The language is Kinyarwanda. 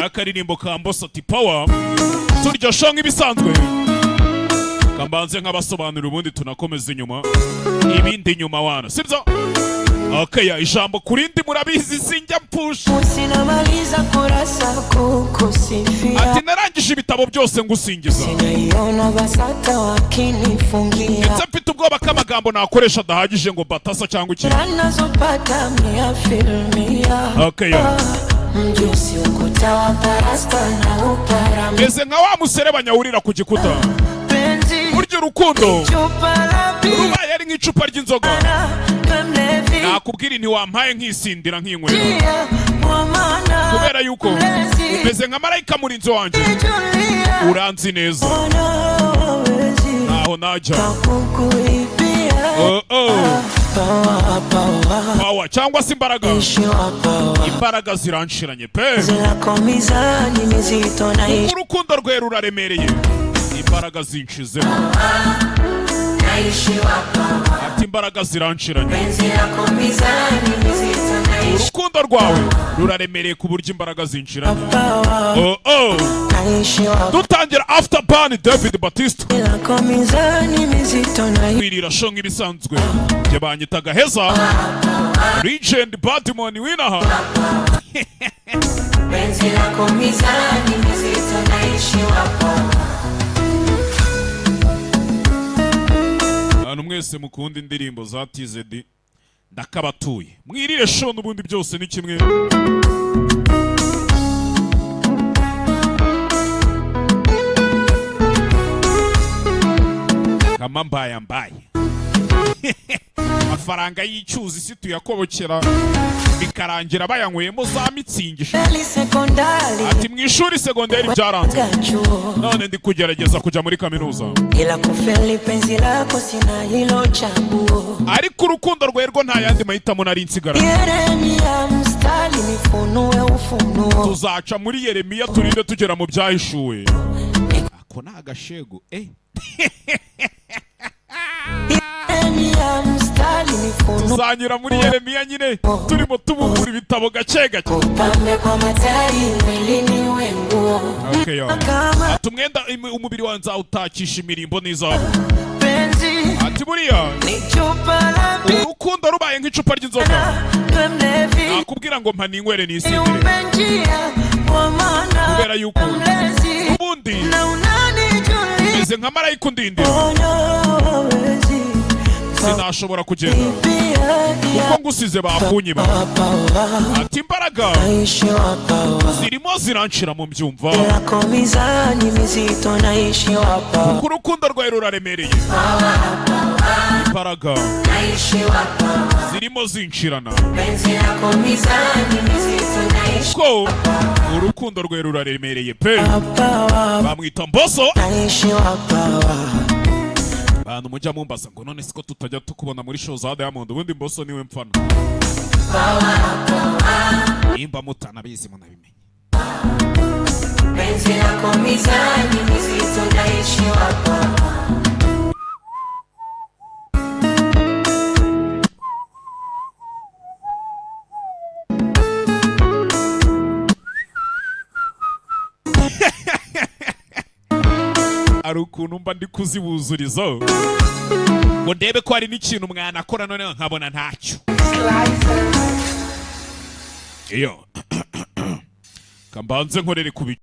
Akaririmbo ka Mbosso ati "Power". Turya show nk'ibisanzwe, kambanze nkabasobanurira, ubundi tunakomeza inyuma, ibindi nyuma wana, sibyo? Okay, ya ijambo ku rindi murabizi, sinjya mpfusha. Sinamaliza kurasa kukusifia. Ati narangije ibitabo byose ngusingiza. Sinaiona BASATA wakinifungia. Ndetse mfite ubwoba ko amagambo nakoresha adahagije ngo batasa cyangwa iki. Nazopata mia filmia. Okay, ya. Mjusi ukuta wa parasta na uparami. Meze nka wa muserebanya wurira ku gikuta. Penzi Burya urukundo chupa la bia. rubaye ari nk'icupa ry'inzoga, We mlevi. nakubwira ntiwampaye nkisindira, nkinywera, Kwa maana kubera yuko umeze nka marayika murinzi wanjye. Julia. Uranzi neza. Ona hawawezi Ntaho najya kukuibia. Oh. Power, power. Power cyangwa se imbaraga. Ishiwa power. Imbaraga ziranshiranye pe. Zilako mizani mizito na Urukundo rwe ruraremereye, imbaraga zinshizemo. Naishiwa power. Ati imbaraga ziranshiranye. Penzi lako mizani mizito naishi. Urukundo rwawe ruraremereye ku buryo imbaraga zinshiranye. Power. Oh. Naishiwa. Dutangira After Ban, David Batista. Lako mizani mizito na Kwirira show nk'ibisanzwe, njye banyitaga Heza Legend Badmon winaha. Penzi lako mizani mizito naishiwa power. Abantu mwese mukunda indirimbo za TZD, ndakabatuye, mwirire show, n'ubundi byose ni kimwe. Kama mbaya mbaye amafaranga y'icyuzi si tuyakobokera, bikarangira bayanyweyemo za mitsingi. Feli sekondari. Ati mu ishuri segonderi byaranze. Gachuo. None ndi kugerageza kujya muri kaminuza. Ila kufeli penzi lako sina hilo chaguo. Ariko urukundo rwerwo nta yandi mahitamo nari nsigaranye. Yeremia mstari nifunue ufunuo. Tuzaca muri Yeremiya, turinde tugera mu Byahishuwe. Ako ni agashego, eh. Yeremia mstari nifunue. Tuzanyura muri Yeremiya nyine, turimo tubumbura ibitabo gake gake. Kupambe kwa matari mwilini wenguo. Okay, yo. Kama Ati umwenda umubiri wawe nzawutakisha imirimbo n'izahabu. Penzi Ati buriya ni chupa la urukundo rubaye nk'icupa ry'inzoga, we mlevi. nakubwira ngo mpa ninywere nisindire, Umbe njia kwa maana kubera yuko mlezi ubundi na unanijulia. meze nka marayika undindira. Ona hawawezi Sinashobora kugenda kuibia. kuko ngusize bakunyiba. Power. Ati imbaraga Naishiwa power. zirimo ziranshira mu mbyumva. Lako mizani mizito naishiwa power. Kuko urukundo rwawe ruraremereye, imbaraga Naishiwa power. zirimo zinshirana. Penzi lako mizani mizito naishiwa Ko urukundo rwe ruraremereye pe. power. Bamwita Mbosso. Naishiwa power. Bantu mujya mumbaza ngo none siko tutajya tukubona muri show za Diamond, ubundi Mbosso niwe mfana, nimba mutanabizi munabimenye. Penzi lako mizani mizito naishiwa power. Hari ukuntu mba ndi kuzibuzuriza ngo ndebe ko hari n'ikintu mwanakora, noneho nkabona ntacyo. Iyo kambanze nkorere ku.